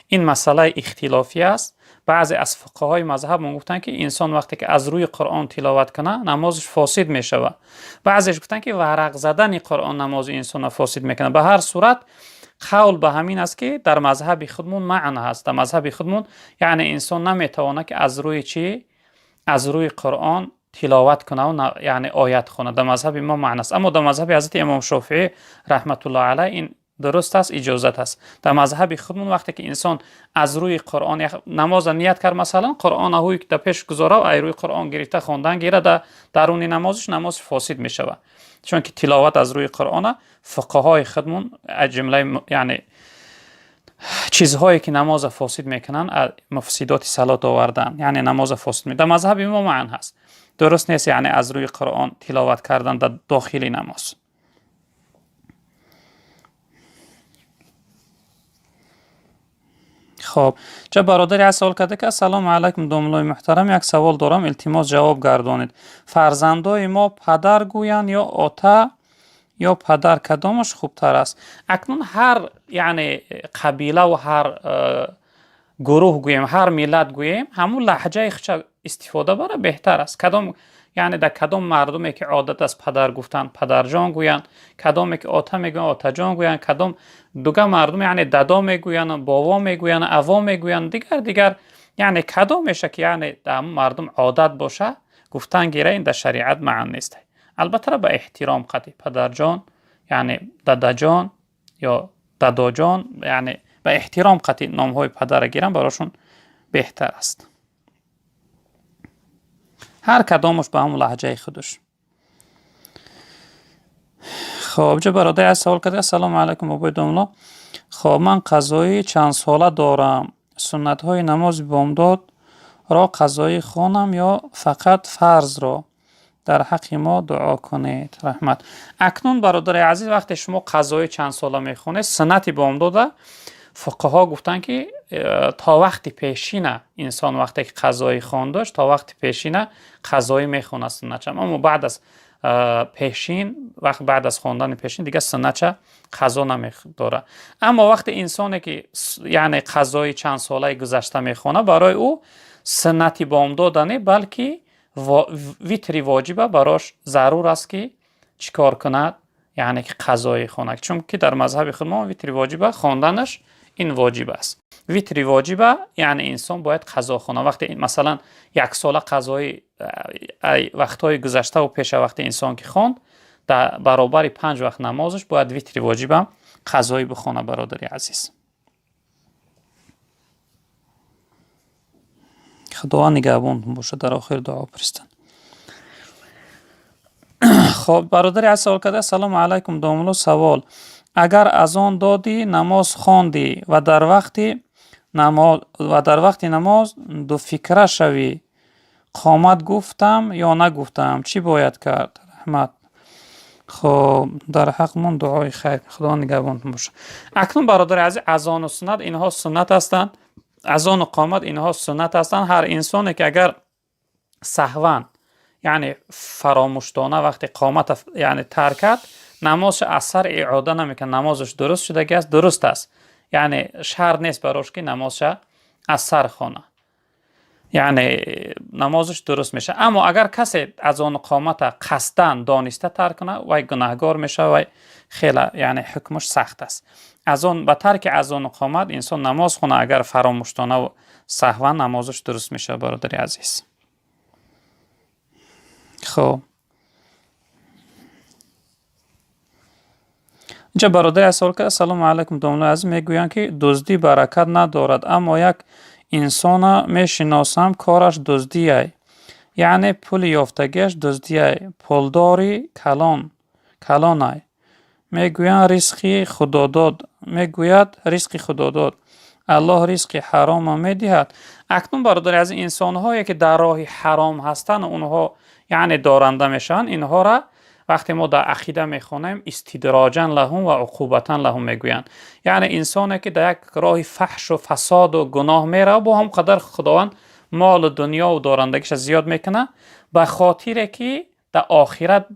ин масъалаи ихтилофӣ аст. Баъзе аз фуқаҳои мазҳабмон гуфтанд, ки инсон вақте ки аз рӯи Қуръон тиловат кунад, намозаш фосид мешавад. Баъзеш гуфтанд, ки варақ задани Қуръон намози инсонро фосид мекунад. Ба ҳар сурат қавл ба ҳамин аст, ки дар мазҳаби худмон маъна ҳаст. Дар мазҳаби худмон яъне инсон наметавонад, ки аз рӯи чӣ? Аз рӯи Қуръон тиловат кунад, яъне оят хонад. Дар мазҳаби мо маъна аст. Аммо дар мазҳаби ҳазрати Имом Шофеӣ раҳматуллоҳи алайҳ ин дуруст аст, иҷозат аст. Дар мазҳаби худмон вақте ки инсон аз рӯи Қуръон намоза ният кард, масалан, Қуръона ҳуй дар пеш гузора, ай рӯи Қуръон гирифта хондан гира, дар даруни намозаш намоз фосид мешавад. Чунки тиловат аз рӯи Қуръона фуқаҳои худмон аз ҷумлаи яъне чизҳое ки намоза фосид мекунанд, муфсидоти салот овардан, яъне намоза фосид. Дар мазҳаби мо маън ҳаст. Дуруст нест, яъне аз рӯи Қуръон тиловат кардан дар дохили намоз. Хоб, ҷа бародари аз савол карда, ки ассалому алайкум, домуллои муҳтарам, як савол дорам, илтимос ҷавоб гардонед. Фарзандои мо падар гӯянд ё ота ё падар, кадомаш хубтар аст? Акнун ҳар яъне қабила ва ҳар гурӯҳ гӯем, ҳар миллат гӯем, ҳамун лаҳҷаи худша истифода бара беҳтар аст. Кадом яъне дар кадом мардуме ки одат аст падар гуфтан, падарҷон гӯянд, кадоме ки ота мегӯянд, отаҷон гӯянд, кадом дуга мардум яъне дадо мегӯянд, бово мегӯянд, аво мегӯянд, дигар дигар, яъне кадомеша ки яъне дар мардум одат боша гуфтан гира, ин дар шариат маън нест. Албатта ба эҳтиром қади падарҷон, яъне дадаҷон ё дадоҷон, яъне ба эҳтиром қати номҳои падара гиранд, барошон беҳтар аст. Ҳар кадомаш ба ҳамон лаҳҷаи худаш. Хоб, ҷо бародари аз савол карда: ассалому алайкум, бобои домулло, хоб, ман қазои чандсола дорам, суннатҳои намози бомдодро қазоӣ хонам ё фақат фарзро? Дар ҳаққи мо дуо кунед, раҳмат. Акнун бародари азиз, вақте шумо қазои чандсола мехонед, суннати бомдода фуқаҳо гуфтанд, ки то вақти пешина инсон вақте ки қазоӣ хондаш, то вақти пешина қазоӣ мехонад суннатча. Аммо баъд аз пешин вақт, баъд аз хондани пешин дигар суннатча қазо намедорад. Аммо вақте инсоне ки яъне қазои чандсолаи гузашта мехонад, барои ӯ суннати бомдода не, балки витри воҷиба барош зарур аст, ки чӣ кор кунад? Яъне ки қазоӣ хонад, чунки дар мазҳаби худмо витри воҷиба хонданаш ин воҷиб аст. Витри воҷиба яъне инсон бояд қазо хонад. Вақте масалан яксола қазои вақтҳои гузаштаву пеша вақте инсон ки хонд, дар баробари 5 вақт намозаш бояд витри воҷибам қазоӣ бихонад, бародари азиз. Худованд нигаҳбонтон бошад, дар охир дуо пристанд. Хоб, бародари аз савол карда: ассалому алайкум, домулло, савол: агар азон додӣ, намоз хондӣ ва дар вақти намоз дуфикра шавӣ, қомат гуфтам ё нагуфтам, чӣ бояд кард? Раҳмат. Хоб, дар ҳаққмон дуои хайр, Худованд нигаҳбонтон бошад. Акнун бародари азиз, азону суннат инҳо суннат ҳастанд, азону қомат инҳо суннат ҳастанд. Ҳар инсоне ки агар саҳван, яъне фаромӯшдона, вақте қомата яъне тарк кард, намозаш аз сар иъода намекунад, намозаш дуруст шудагӣ аст, дуруст аст. Яъне шарт нест барош, ки намозша аз сар хона, яъне намозаш дуруст мешавад. Аммо агар касе азону қомата қасдан дониста тарк кунад, вай гунаҳгор мешавад, вай хеле яъне ҳукмаш сахт аст. Азон ба тарки азону қомат инсон намоз хона, агар фаромӯшдонаву саҳван, намозаш дуруст мешавад, бародари азиз. Хоб. Инҷа бародари савол кард: «Ассалому алайкум, домлаи азиз, мегӯянд, ки дуздӣ баракат надорад, аммо як инсона мешиносам, кораш дуздиай, яъне пули ёфтагиаш дуздиай, пулдори калон калонай. Мегӯянд, ризқи худодод, мегӯяд, ризқи худодод, Аллоҳ ризқи ҳарома медиҳад?» Акнун, бародари азиз, инсонҳое, ки дар роҳи ҳаром ҳастанд, онҳо яъне доранда мешаванд. Инҳоро вақте мо дар ақида мехонем, استدراجا لهم وعقوبة لهم мегӯянд. Яъне инсоне, ки дар як роҳи фаҳшу фасоду гуноҳ меравад, бо ҳам қадар Худованд молу дунёву дорандагиша зиёд мекунад, ба хотире ки дар охират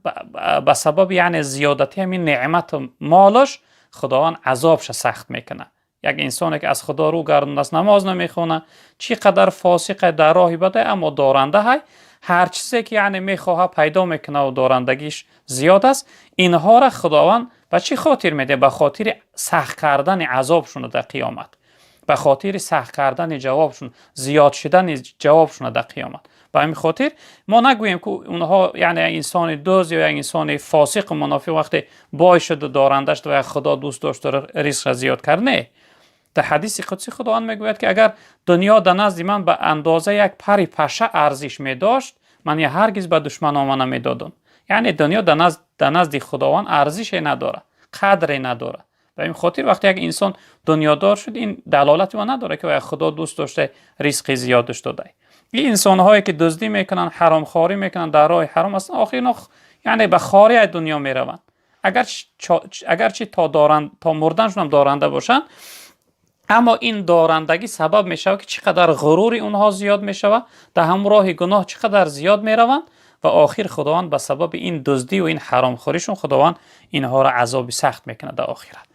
ба сабаби яъне зиёдати ҳамин неъмату молаш Худованд азобша сахт мекунад. Як инсоне, ки аз Худо рӯ гардондааст, намоз намехонад, чӣ қадар фосиқе, дар роҳи баде, аммо доранда ҳай, ҳар чизе ки яъне мехоҳад, пайдо мекунад ва дорандагиш зиёд аст. Инҳоро Худованд ба чӣ хотир медиҳад? Ба хотири сахт кардани азобшуна дар қиёмат, ба хотири сахт кардани ҷавобшун, зиёд шудани ҷавобшуна дар қиёмат. Ба ҳамин хотир мо нагӯем, ки онҳо, яъне инсони дузд ё як инсони фосиқу мунофиқ, вақте бой шуду доранда шуд ва Худо дӯст дошту ризқша зиёд кард, не. Дар ҳадиси қудсӣ Худованд мегӯяд, ки агар дунё дар назди ман ба андоза як пари паша арзиш медошт, ман ҳаргиз ба душманома намедодам. Яъне дунё дар назди Худованд арзише надорад, қадре надорад. Ба ин хотир вақте як инсон дунёдор шуд, ин далолати мо надорад, ки Худо дӯст дошта, ризқи зиёдаш дода. Ин инсонҳое, ки дуздӣ мекунанд, ҳаромхорӣ мекунанд, дар роҳи ҳаром ҳастанд, охир инҳо яъне ба хорӣ аз дунё мераванд. Агарчи то мурданшонам доранда бошанд, аммо ин дорандагӣ сабаб мешавад, ки чӣ қадар ғурури онҳо зиёд мешавад, дар ҳамон роҳи гуноҳ чӣ қадар зиёд мераванд ва охир Худованд ба сабаби ин дуздӣ ва ин ҳаромхӯришон Худованд инҳоро азоби сахт мекунад дар охират.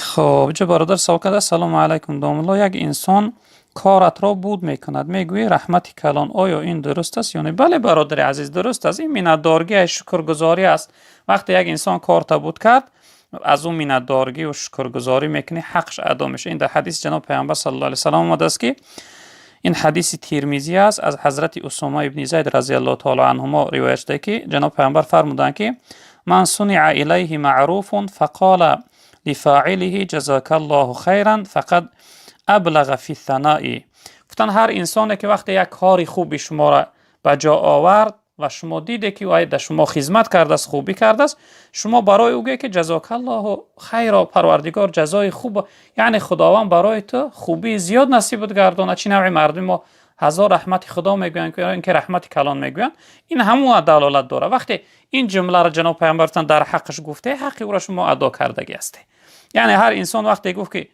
Хоб, ҷо бародар савол карда: «Ассалому алайкум, домулло, як инсон коратро буд мекунад, мегӯӣ раҳмати калон, оё ин дуруст аст ё не?» Бале, бародари азиз, дуруст аст. Ин миннатдоргӣ, шукргузорӣ аст. Вақте як инсон корта буд кард, аз ӯ миннатдоргиву шукргузорӣ мекунӣ, ҳаққш адо мешавад. Ин дар ҳадиси ҷаноби Паёмбар саллаллоҳу алайҳи васаллам омадааст, ки ин ҳадиси Тирмизӣ аст, аз ҳазрати Усома ибни Зайд رضي الله تعالى عنهما ривоят шуда, ки ҷаноби Паёмбар фармуданд, ки من صنع إليه معروف فقال لفاعله جزاك الله خيرا فقد أبلغ في الثناء. Гуфтанд, ҳар инсоне, ки вақте як кори хуби шуморо ба ҷо овард ва шумо диде, ки вай дар шумо хизмат кардааст, хубӣ кардааст, шумо барои ӯ гӯед, ки جزاك الله خيرا, Парвардигор ҷазои хуб, яъне Худованд барои ту хубии зиёд насибат гардонад. Чӣ навъи мардуми мо ҳазор раҳмати Худо мегӯянд, ин ки раҳмати калон мегӯянд, ин ҳамон далолат дорад. Вақте ин ҷумларо ҷаноб Паёмбар дар ҳаққаш гуфте, ҳаққи ӯро шумо адо кардагӣ ҳастед. Яъне ҳар инсон вақте гуфт, ки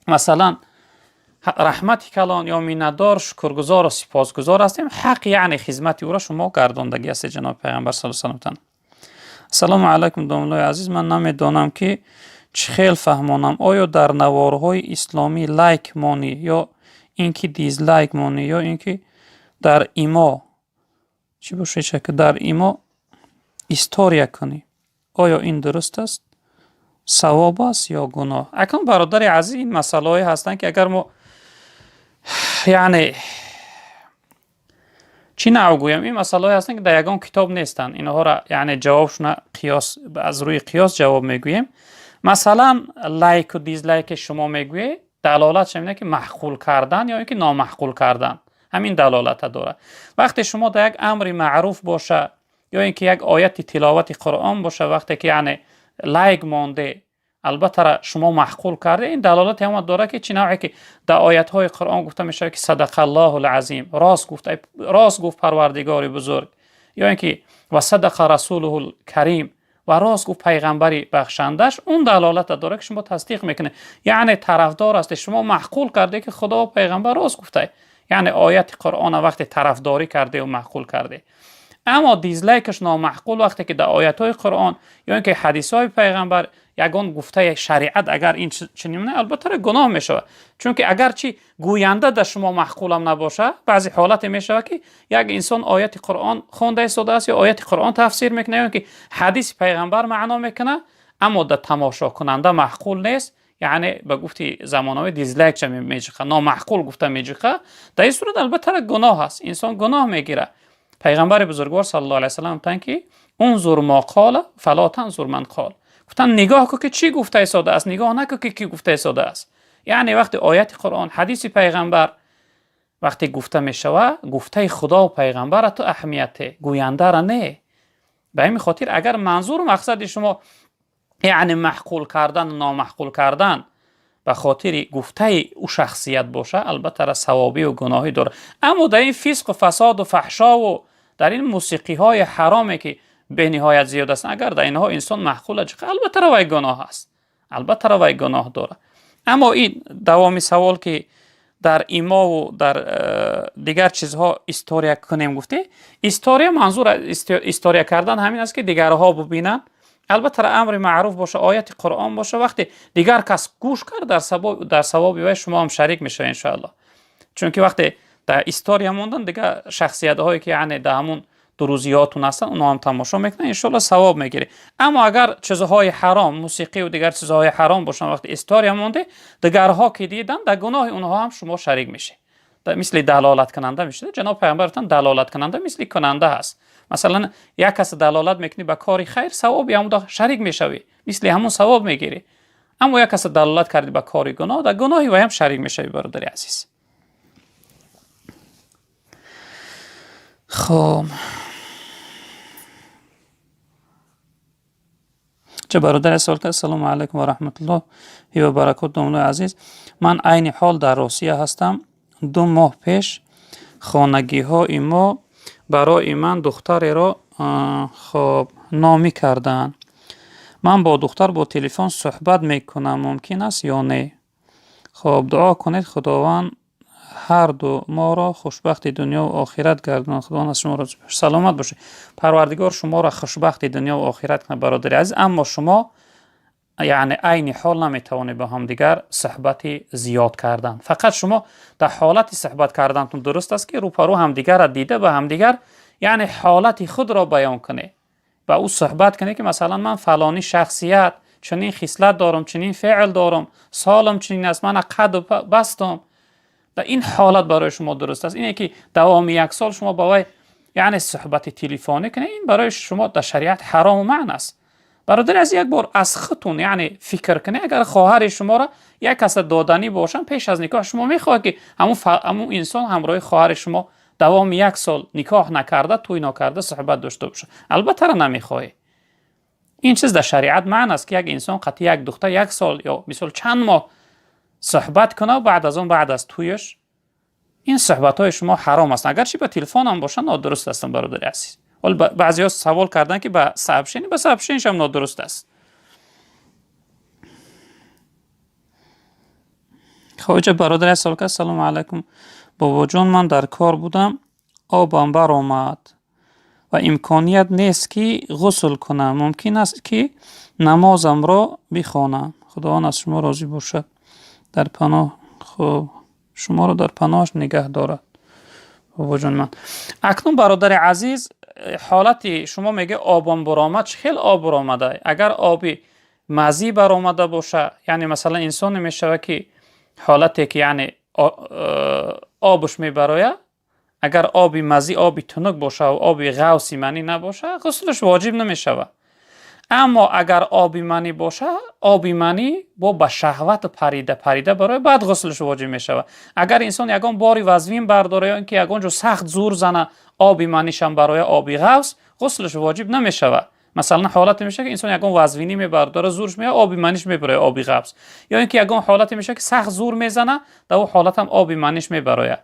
масалан раҳмати калон ё миннатдор, шукргузору сипосгузор ҳастем, ҳақ яъне хизмати ӯро шумо гардондагӣ ҳастед ҷаноби Пайғамбар саллаллоҳу алайҳи васаллам. «Ассалому алайкум, домуллои азиз, ман намедонам, ки чӣ хел фаҳмонам. Оё дар наворҳои исломӣ лайк монӣ ё ин ки дизлайк монӣ, ё ин ки дар имо чӣ бошед, дар имо история кунӣ, оё ин дуруст аст, савоб аст ё гуноҳ?» Акнун, бародари азиз, ин масъалаҳое ҳастанд, ки агар мо яъне чӣ навъ гӯям, ин масъалаҳое ҳастанд, ки дар ягон китоб нестанд. Инҳоро яъне ҷавобшона қиёс, аз рӯи қиёс ҷавоб мегӯем. Масалан, лайку дизлайке шумо мегӯед, далолатш ҳамин, ки маъқул кардан ё ин ки номаъқул кардан, ҳамин далолата дорад. Вақте шумо дар як амри маъруф боша ё ин ки як ояти тиловати Қуръон боша, вақте ки яъне лайк монде, албатта шумо маъқул карде. Ин далолате ҳама дорад, ки чӣ навъе ки дар оятҳои Қуръон гуфта мешавад, ки صدق الله العظيم, рост гуфт, рост гуфт Парвардигори бузург, ё ин ки وصدق رسوله الكريم, ва рост гуфт пайғамбари бахшандаш, он далолата дорад, ки шумо тасдиқ мекунед, яъне тарафдор ҳастед, шумо маъқул карде, ки Худо пайғамбар рост гуфта, яъне ояти Қуръона вақте тарафдорӣ кардеу маъқул карде. Аммо дизлайкаш номаъқул, вақте ки дар оятҳои Қуръон ё ин ки ҳадисҳои пайғамбар, ягон гуфтаи шариат агар ин чунин, албатта гуноҳ мешавад, чунки агарчи гӯянда дар шумо маъқулам набошад. Баъзе ҳолате мешавад, ки як инсон ояти Қуръон хонда истодааст ё ояти Қуръон тафсир мекунад, ё ин ки ҳадиси пайғамбар маъно мекунад, аммо дар тамошокунанда маъқул нест, яъне ба гуфти замонавӣ дизлайкча меҷиқа, номаъқул гуфта меҷиқа. Дар ин сурат албатта гуноҳ аст, инсон гуноҳ мегирад. Пайғамбари бузургвор саллаллоҳу алайҳи васаллам гуфтанд, ки انظر ما قال فلا تنظر من قال. گفتن نگاه کن که چی گفته ایستاده است، نگاه نکن که کی گفته ایستاده است. یعنی وقتی آیت قرآن، حدیث پیغمبر وقتی گفته میشوه، گفته خدا و پیغمبر تو اهمیت، گوینده را نه. به این خاطر اگر منظور و مقصد شما یعنی معقول کردن و نامعقول کردن به خاطر گفته او شخصیت باشه، البته را ثوابی و گناهی داره. اما در این فسق و فساد و فحشا و در این موسیقی های حرامی که به نهایت زیاد است، اگر در اینها انسان معقول است، البته روی گناه است، البته روی گناه داره. اما این دوام سوال که در ایما و در دیگر چیزها استوریا کنیم، گفته استوریا، منظور استوریا کردن همین است که دیگرها ببینن. البته امر معروف باشه، آیت قرآن باشه، وقتی دیگر کس گوش کرد در ثواب وی شما هم شریک میشه ان شاء الله. چون که وقتی در استوریا موندن، دیگه شخصیت هایی که یعنی در همون دروزیاتون هستن، اونا هم تماشا میکنن، ان شاء الله ثواب میگیره. اما اگر چیزهای حرام، موسیقی و دیگر چیزهای حرام باشن، وقتی استوریا مونده، دیگرها که دیدن، در گناه اونها هم شما شریک میشه، مثل دلالت کننده میشه. جناب پیامبر دلالت کننده مثل کننده هست. مثلا یک کس دلالت میکنی به کاری خیر، ثوابی هم شریک میشوی، مثل همون ثواب میگیری. اما یک کس دلالت کردی به کاری گناه، در گناهی و هم شریک میشوی برادر عزیز. خب چه برادر سوال کرد: سلام علیکم و رحمت الله و برکات домлои азиз، ман айни ҳол дар Русия ҳастам. 2 моҳ пеш хонагиҳои мо барои ман духтареро хоб номӣ карданд. Ман бо духтар бо телефон суҳбат мекунам, мумкин аст ё не? Хоб, дуо кунед, Худованд ҳарду моро хушбахти дунёву охират гардонад. Худованд аз шумо розӣ бошад. Саломат бошед. Парвардигор шуморо хушбахти дунёву охират кунад, бародари азиз. Аммо шумо яъне айни ҳол наметавонед бо ҳамдигар суҳбати зиёд кардан. Фақат шумо дар ҳолати суҳбат кардантон дуруст аст, ки рӯпарӯ ҳамдигарро дида, ба ҳамдигар яъне ҳолати худро баён кунед, ба ӯ суҳбат кунед, ки масалан ман фалонӣ шахсият, чунин хислат дорам, чунин феъл дорам, солам чунин аст, мана қаду бастам. Дар ин ҳолат барои шумо дуруст аст. Ине ки давоми як сол шумо ба вай яъне суҳбати телефонӣ кунед, ин барои шумо дар шариат ҳарому манъ аст. Бародари аз, як бор аз худтон яъне фикр кунед: агар хоҳари шуморо як каса доданӣ бошанд пеш аз никоҳ, шумо мехоҳед, ки ҳамун инсон ҳамроҳи хоҳари шумо давоми як сол никоҳ накарда, тӯй накарда суҳбат дошта бошад? Албатта намехоҳед. Ин чиз дар шариат манъ аст, ки як инсон қатъи як духтар як сол ё мисол чанд моҳ суҳбат кунад, баъд аз он, баъд аз тӯяш. Ин суҳбатҳои шумо ҳаром ҳастанд, агарчи ба телефон ҳам бошанд, нодуруст ҳастанд, бародари азиз. Ҳол баъзеҳо савол карданд, ки ба сообщение, ба сообщение ш ҳам нодуруст аст. Хоҷа бародари савол кард: Салому алайкум, бобоҷон, ман дар кор будам, обам баромад ва имконият нест, ки ғусл кунам. Мумкин аст, ки намозамро бихонам? Худованд аз шумо розӣ бошад, дар паноҳ, хуб, шуморо дар паноҳаш нигаҳ дорад, бобоҷони ман. Акнун, бародари азиз, ҳолати шумо мега обам баромад, чӣ хел об баромада? Агар оби мазӣ баромада боша, яъне масалан инсоне мешавад, ки ҳолате ки яъне обш мебарояд, агар оби мазӣ, оби тунук боша ва оби ғавси манӣ набоша, ғуслаш воҷиб намешавад. Аммо агар оби манӣ боша, оби манӣ бо ба шаҳват парида парида барои, баъд ғуслаш воҷиб мешавад. Агар инсон ягон бори вазвин бардора ё ин ки ягон ҷо сахт зур зана, оби манишам барои, оби ғавс, ғуслаш воҷиб намешавад. Масалан, ҳолате мешавад, ки инсон ягон вазвинӣ мебардора, зурш меяд, оби маниш мебарояд, оби ғавс. Ё ин ки ягон ҳолате мешавад, ки сахт зур мезана, дар ӯ ҳолат ҳам оби маниш мебарояд.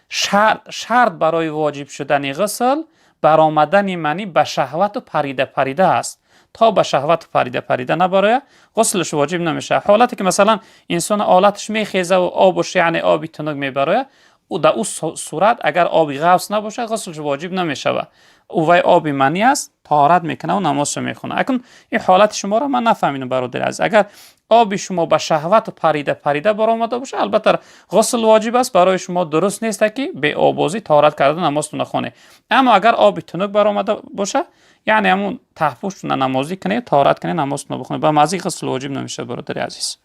Шарт барои воҷиб шудани ғусл баромадани манӣ ба шаҳвату парида парида аст. То ба шаҳвату парида парида набарояд, ғуслаш воҷиб намешавад. Ҳолате ки масалан инсон олаташ мехезаву обуш яъне оби тунук мебарояд, дар ӯ сурат агар оби ғавс набошад, ғуслаш воҷиб намешавад. Ӯ вай оби манӣ аст, таҳорат мекунад ва намозшо мехонад. Акнун ин ҳолати шуморо ман нафаҳмидам, бародари азиз. Агар оби шумо ба шаҳвату парида парида баромада бошад, албатта ғусл воҷиб аст барои шумо, дуруст нест, ки беобозӣ таҳорат карда намозтона хонед. Аммо агар оби тунук баромада бошад, яъне ҳамун таҳпӯштона намозӣ кунед, таҳорат кунед, намозтона бихонед. Ба мазӣ ғусл воҷиб намешавад, бародари азиз.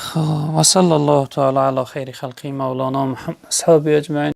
خب، وصلى الله تعالى على خير خلقه مولانا محمد اصحابه اجمعین.